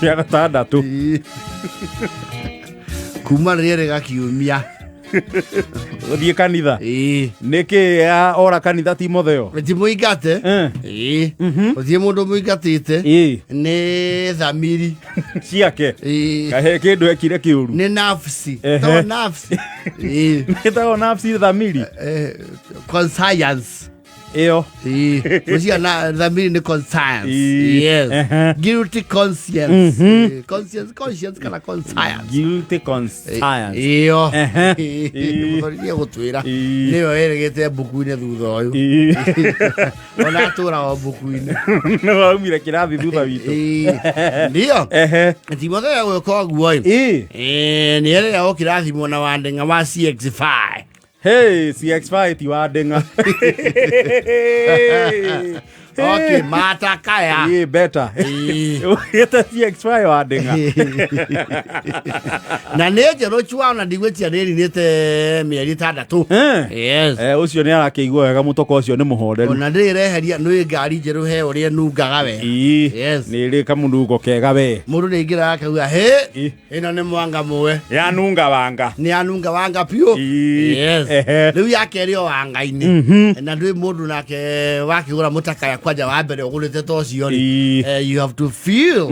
Ya gatandatũ. Ĩĩ. Kuma rĩrĩa rĩga kiumia. Gũthiĩ kanitha. Ĩĩ. Nĩkĩ ya ora kanitha Timotheo? Ti mũingate. Ĩĩ. Gũtirĩ mũndũ mũingatĩte. Ĩĩ. Nĩ thamiri. Ciake. Ĩĩ. Kahe kĩndũ ekire kĩũru. Nĩ nafsi. To nafsi. Ĩĩ. Ĩtagwo nafsi thamiri. Conscience. Ĩyo. Ĩĩ. Gwĩciria na thamiri nĩ conscience. Ĩĩ. Yes. Guilty conscience. Ĩĩ, conscience, conscience kana conscience. Guilty conscience. Ĩyo. Ĩĩ. Mũthoni nĩegũtwĩra. Ĩĩ. Nĩyo ĩrĩgĩte mbuku-inĩ thutha ũyũ. Ĩĩ. Ona atũra o mbuku-inĩ. Nĩ waumire kĩrathi thutha witũ. Ĩĩ. Ndio. Timotheo gwĩka ũguo ĩ. Ĩĩ. Ĩĩ, nĩ erĩga gũkĩrathimwo na wandĩng'a wa CX5. Hey, CX5 ti wa ndĩng'a. Okay, matakaya. Ĩĩ, better. Ĩĩ. Ũgĩte CX5 wa ndĩng'a. Na nĩ njerũ chua ona ndigwĩtia nĩ ĩrinĩte mĩeri ĩtandatũ. Yes. Eh, ũcio nĩ arakĩigua wega mũtoko ũcio nĩ mũhoreru. Ona ndĩrĩ ĩreheria nĩ ngari njerũ he ũrĩa ĩnungaga we. Ĩĩ. Yes. Nĩ ĩrĩ kamũnungo kega we. Mũndũ nĩ aingĩraga akauga hĩ ĩno nĩ mwanga mũwe. Yanunga wanga. Nĩ yanunga wanga piũ. Ĩĩ. Yes. Ehe. Rĩu ya kerĩ o wanga-inĩ. Na ndwĩ mũndũ nake wakĩgũra mũtakaya kwanja wa mbere ũgũrĩte ta ũcio rĩ. Ĩĩ. You have to feel.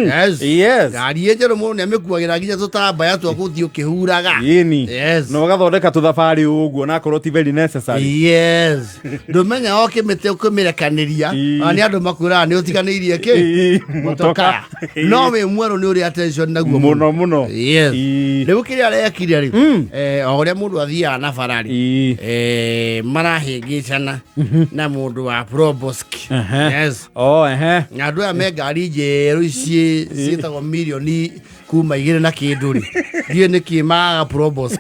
Yes. Yes. Ngari ĩ njerũ mũndũ nĩ amĩkuagĩra nginya tũtambaya twa gũthiĩ ũkĩhuraga. Ĩni. Yes. Na ũgathondeka tũthabarĩ ũguo na akorwo ti very necessary. Yes. Ndũmenya o kĩmĩtĩ ũkĩmĩrekanĩria. Ĩĩ. Ona nĩ andũ makwĩraga nĩ ũtiganĩirie kĩ? Ĩĩ, Mũtokaa. No wĩ mwerũ nĩ ũrĩ attention naguo Mũno mũno. Yes. Ĩĩ. Rĩu kĩrĩa arekire rĩ, o ũrĩa mũndũ athiaga na bara rĩ, Ĩĩ. marahĩngĩcana na mũndũ wa Probosk. Yes. Oh, ehe. Na andũ aya me ngari njerũ ici ciĩtagwo mirioni kuma igĩrĩ na kĩndũ rĩ, ndiũĩ nĩkĩ magaga Probosk.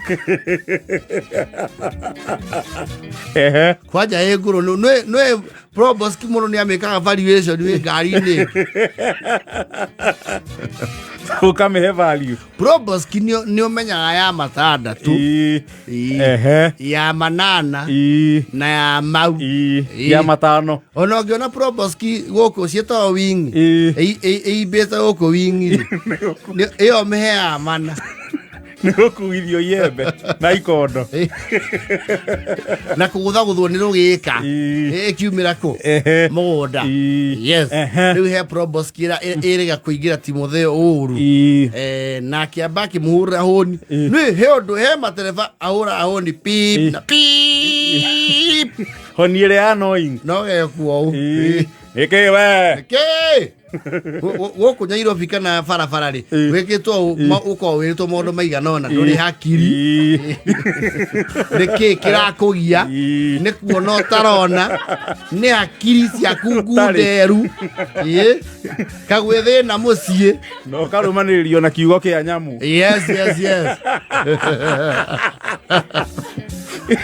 Kwanja ĩ ngũrũ nĩ Probosk mũndũ nĩ amĩkaga valuation wĩ ngari-inĩ. Ũkamĩhe value. Probosk nĩ ũmenyaga ya matandatũ. Ĩĩ. Ĩĩ. Ya manana. Na ya mau. Ĩĩ. Ya matano. Ona ũngĩona Probosk gũkũ ciĩtagwo wing. Ĩimbĩte gũkũ wing rĩ. Ĩyo mĩheaga mana. Nĩ gũkuithio iembe na ikondo. Na kũgũthagũthwo nĩ rũgĩka. Ĩkiumĩra kũ? Mũgũnda. Yes. Rĩu he Probosk ĩrĩga kũingĩra Timotheo ũru. Na akĩamba akĩmũhũrĩra hũni. Nĩ he ũndũ he matereba ahũraga hũni pip na pip. Honi ĩrĩa annoying. No gekwo ũũ. Nĩkĩ we? Nĩkĩ? Gũkũ Nairobi kana barabara rĩ, wĩkĩtwo ũũ, ũkoragwo wĩrĩtwo maũndũ maigana ũna, ndũrĩ hakiri. Nĩkĩ kĩrakũgia? Nĩ kuona ũtarona, nĩ hakiri ciaku ngunderu. Ĩĩ. Kagwĩ thĩna mũciĩ. Na ũkarũmanĩrĩrio na kiugo kĩa nyamũ. Yes.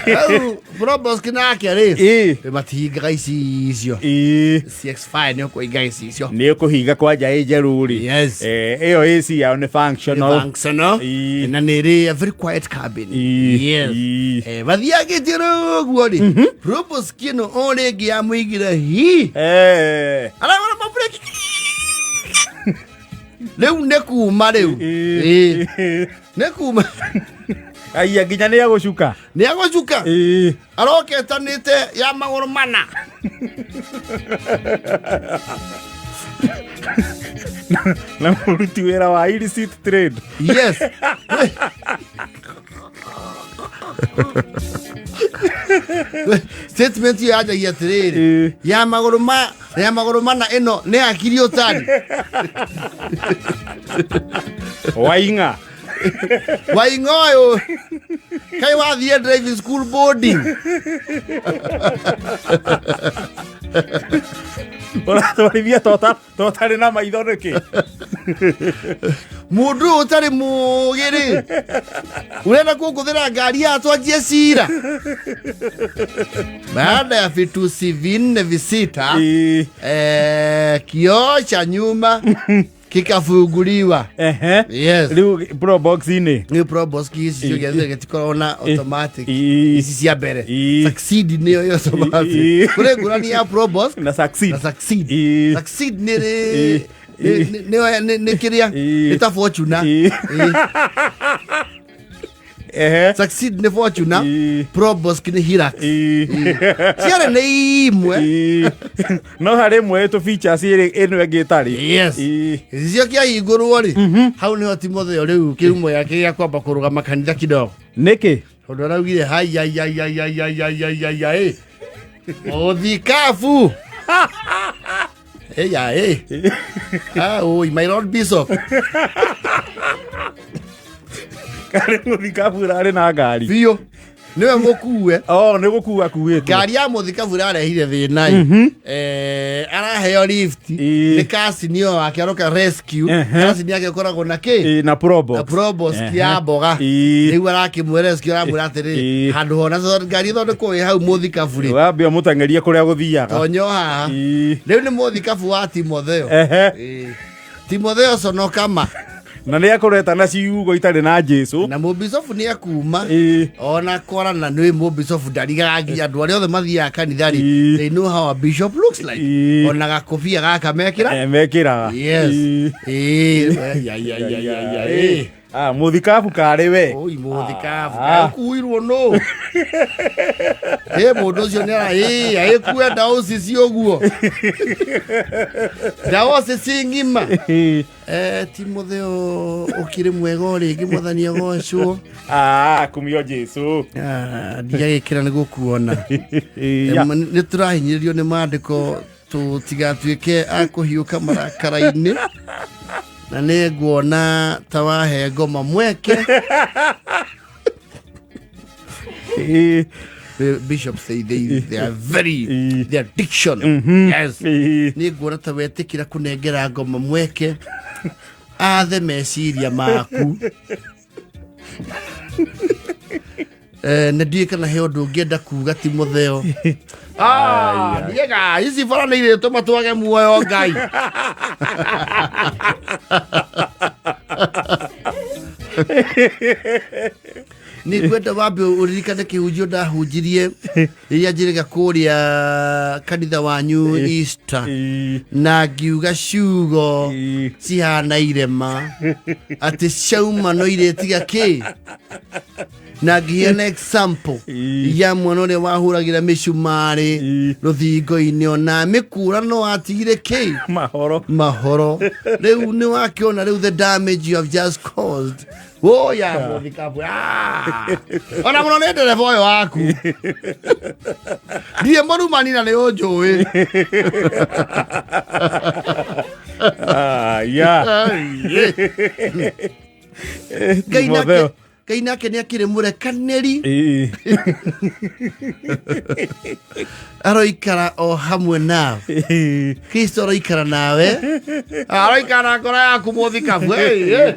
Rĩu Probosk nake rĩ, matihingaga icicio. CX5 nĩ ũkũhinga gĩcicio. Nĩ ũkũhinga kwanja ĩ njerũ rĩ. Yes. Ĩyo AC yao nĩ functional. Nĩ functional. Na nĩ ĩrĩ a very quiet cabin. Yes. Mathiangĩtie rĩu ũguo rĩ, Probosk ĩno o rĩngĩ yamũigire hi. Aragũra mabreki. Rĩu nĩ kuma rĩu. Ĩĩ. Nĩ kuma. Aiya nginya nĩ egũcuka. Nĩ egũcuka. Aroketanĩte ya magũrũ mana. Na mũruti wĩra wa illicit trade. Yes. Statement ĩyo yanjagia atĩrĩrĩ, ya magũrũ ma ya magũrũ mana ĩno nĩ hakiri ũtari. Waing'a. Waing'a ũyũ kaĩ wathiĩ driving school boarding. Ũratwarithia ta ũtarĩ na maitho nĩkĩ? Mũndũ ũyũ ũtarĩ mũgĩ rĩ, ũrenda kũngũthĩra ngari ya twanjie cira baada ya vitusi vinne visita. Kioo cha nyuma kikafunguliwa. Yes. Rĩu Probox-inĩ. Nĩ Probox gĩcicio gĩa thutha gĩtikoragwo na automatic. Ici cia mbere. Succeed nĩyo ĩ automatic. Kũrĩ ngũrani ya Probox na Succeed. Na Succeed. Succeed nĩ rĩ Nĩ kĩrĩa Ĩĩ. nĩ ta Fortuner. Ĩĩ. Ĩĩ. Ehe. Succeed nĩ Fortuner. Ĩĩ. Probox nĩ Hilux. Ĩĩ. Ciarĩ nĩ imwe. Ĩĩ. No harĩ ĩmwe tũ features ĩrĩ ĩno ĩngĩ ĩtarĩ. Yes. Ĩĩ. Gĩcicio kĩahingũrwo rĩ, hau nĩho Timotheo rĩu kĩhumo yake gĩa kwamba kũrũgama kanitha kidogo. Nĩkĩ? Tondũ araugire haiaiaiaiaiaiaiaiai mũthikabu eya ĩ Ah, oi, my lord bishop. Karĩ mũthikabu ũrarĩ na ngari. Biũ nĩwe mũkue. Oh, nĩ gũkua akuĩtwo. Ngari ya mũthikabu ĩrarehire thĩna ĩ. Araheo lift Ĩĩ. nĩ kasinio wake aroka rescue. Kasini yake ĩkoragwo na kĩ? Ĩĩ, na Probox. Na Probox ya mboga. Ĩĩ. Rĩu arakĩmwĩra rescue, aramwĩra atĩrĩ, Ĩĩ. handũ hona ngari ĩthondekwo ĩ hau mũthikabu rĩ, Wambia mũteng'erie kũrĩa gũthiaga. tonyo haha. Ĩĩ. Rĩu nĩ mũthikabu wa Timotheo. Ehe. Ĩĩ. Timotheo conoka ma. Na nĩ ekũreta na ciugo itarĩ na Jesu. Na mũbicobu nĩ ekuma. Ĩĩ. Ona kwarana nĩ mũbicobu ndarigaga nginya andũ arĩa othe mathiaga kanitha rĩ, Ĩĩ. they know how a bishop looks like. Ĩĩ. Ona gakobia gaka mekĩra. Mekĩraga. Yes. Ĩĩ. Ĩĩ. Ya, ya, ya, ya, ya, ĩĩ. Ah, mũthikabu karĩ we. Oi, mũthikabu Ah. ũkuirwo nũ? Ĩ mũndũ ũcio nĩ ara ĩ agĩkue ndaũcici ũguo, ndaũcici ng'ima. Ĩĩ. Timotheo ũkĩrĩ mwega o rĩngĩ, mwathani agocwo. Ah, kumio Jesu. Ah, ndiagĩkĩra nĩ gũkuona. Ya. Nĩ tũrahinyĩrĩrio nĩ maandĩko tũtigatuĩke a kũhiũka marakara-inĩ, na nĩ nguona ta wahe ngoma mweke. Ĩĩ. The bishops say they are very the addiction. Yes. Ĩĩ. Nĩ nguona ta wetĩkĩra kũnengera ngoma mweke athe meciria maku. Na ndiũĩ kana he ũndũ ũngĩenda kuga, Timotheo. Ah, ndiega ici bara nĩ irĩtũma twage muoyo Ngai. Nĩ ngwenda wambe ũririkane kĩhunjio ndahunjirie rĩrĩa njĩrĩga kũrĩa kanitha wanyu Easter, Ĩĩ. na ngiuga ciugo Ĩĩ. cihana irema atĩ ciauma no irĩtiga kĩ, na ngĩheana example Ĩĩ. ya mwana ũrĩa wahũragĩra mĩcumarĩ Ĩĩ. rũthingo-inĩ, ona mĩkura no atigire kĩ? Mahoro. Mahoro. Rĩu nĩ wakĩona rĩu the damage you have just caused. Oya mũthikabu. Ah! Ona mũno nĩ ndereba ũyũ waku, ndirĩ mũrumani na nĩ ũnjũĩ. Ah, ya. Ngai nake. Timotheo. Ngai nake nĩ akĩrĩ mũrekanĩri. Ĩĩ. Aroikara o hamwe nawe. Ĩĩ. Kristo aroikara nawe, aroikara na ngoro yaku, mũthikabu. Hey, hey.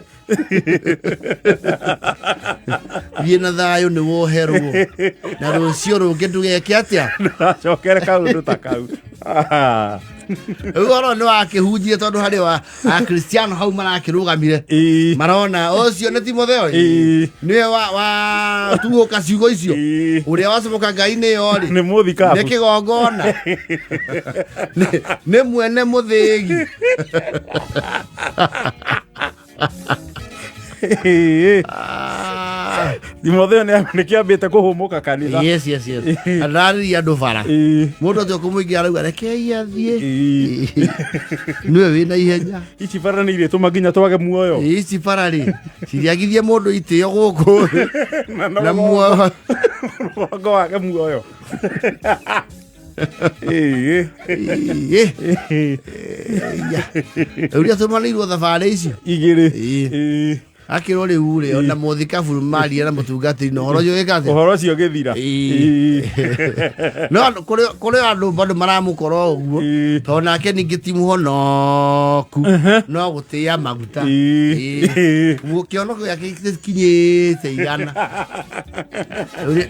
Thiĩ na thayũ, nĩ woherwo, na rũciũ rũngĩ ndũgeke atĩa? Ndũgacokere kaũndũ ta kau. Ah. Rĩu ũhoro nĩ wakĩhunjire tondũ harĩ wa akristiano hau marakĩrũgamire, Ĩĩ. marona ũcio nĩ Timotheo. Ĩĩ. Nĩwe wa tuũka ciugo icio. Ĩĩ. Ũrĩa wacomoka Ngai nĩyo rĩ Nĩ mũthikabu. Nĩ kĩgongona. Nĩ mwene mũthĩgi. Ĩĩ. Ah. Timotheo nĩ kĩambĩte kũhũmũka kanitha. Yes, ararĩria andũ bara. Ĩĩ. Mũndũ ũcio kũmũingĩra arauga rekei athiĩ. Ĩĩ. Nĩwe wĩna ihenya. Ici bara nĩ irĩtũma nginya twage muoyo. Ici bara rĩ ciriagithie mũndũ itĩo gũkũ na muoyo. Rũgongo wage muoyo. Ĩĩ. Ĩĩ. Ĩĩ. Rĩu rĩa tũmanĩirwo thabarĩ icio Igĩrĩ. Ĩĩ. Ĩĩ. Akĩrwo rĩu rĩ, ona mũthikabu maria na mũtungatĩri na ũhoro ũcio wĩka atĩa? Ũhoro ũcio ũgĩthira. Ĩĩ. Ĩĩ. No kũrĩ andũ bado maramũkora ũguo, Ĩĩ. tondũ nake ningĩ ti mũhonoku no gũtĩĩa maguta. Ĩĩ. Ĩĩ. Kĩonoko gĩake gĩkinyĩte 100.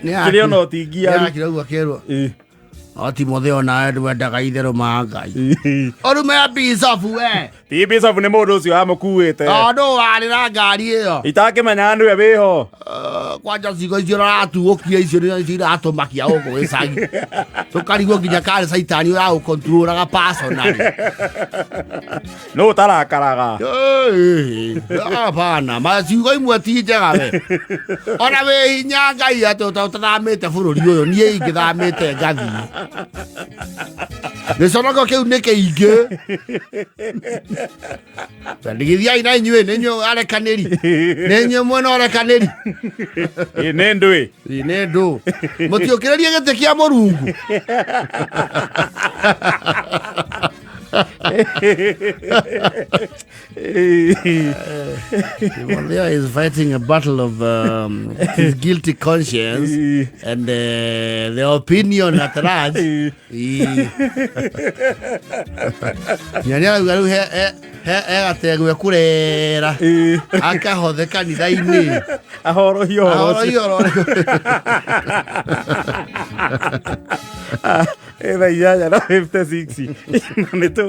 Kĩrĩa ona ũtingiaru. Nĩ ũguo akĩrwo, Ĩĩ. o Timotheo, nawe ndwendaga itherũ ma Ngai. Ĩĩ. Ũrume ya bicobu we. Ti bishop, nĩ mũndũ ũcio wamũkuĩte. Tondũ warĩ na ngari ĩyo. Itakĩmenyaga nĩwe wĩho. Kwanja ciugo icio ũratuũkia icio nĩcio iratũmakia gũkũ gĩcagi, tũkarigwo nginya karĩ caitani ũragũkontrolaga personally. No ũtarakaraga. Hapana, ma ciugo imwe ti njega we. Ona wĩ hinya Ngai atĩ ũtathamĩte bũrũri ũyũ, niĩ ingĩthamĩte ngathiĩ. Gĩconoko kĩu nĩ kĩingĩ. Ndigithiai na inyuĩ, nĩ inyuĩ arekanĩri. Nĩ inyuĩ mwena ũrekanĩri. Ĩ, nĩ ndũĩ. Ĩ, nĩ ndũ. Mũtiũkĩrĩrie gĩtĩ kĩa Mũrungu. Timotheo is fighting a battle of his guilty conscience and the opinion at large. Nyani arauga rĩu he gategwe kũrera akahothe kanitha-inĩ. Ahorohio ũhoro ũcio. Ahorohio ũhoro. Ĩ, thaa 8:56 na nĩ tũ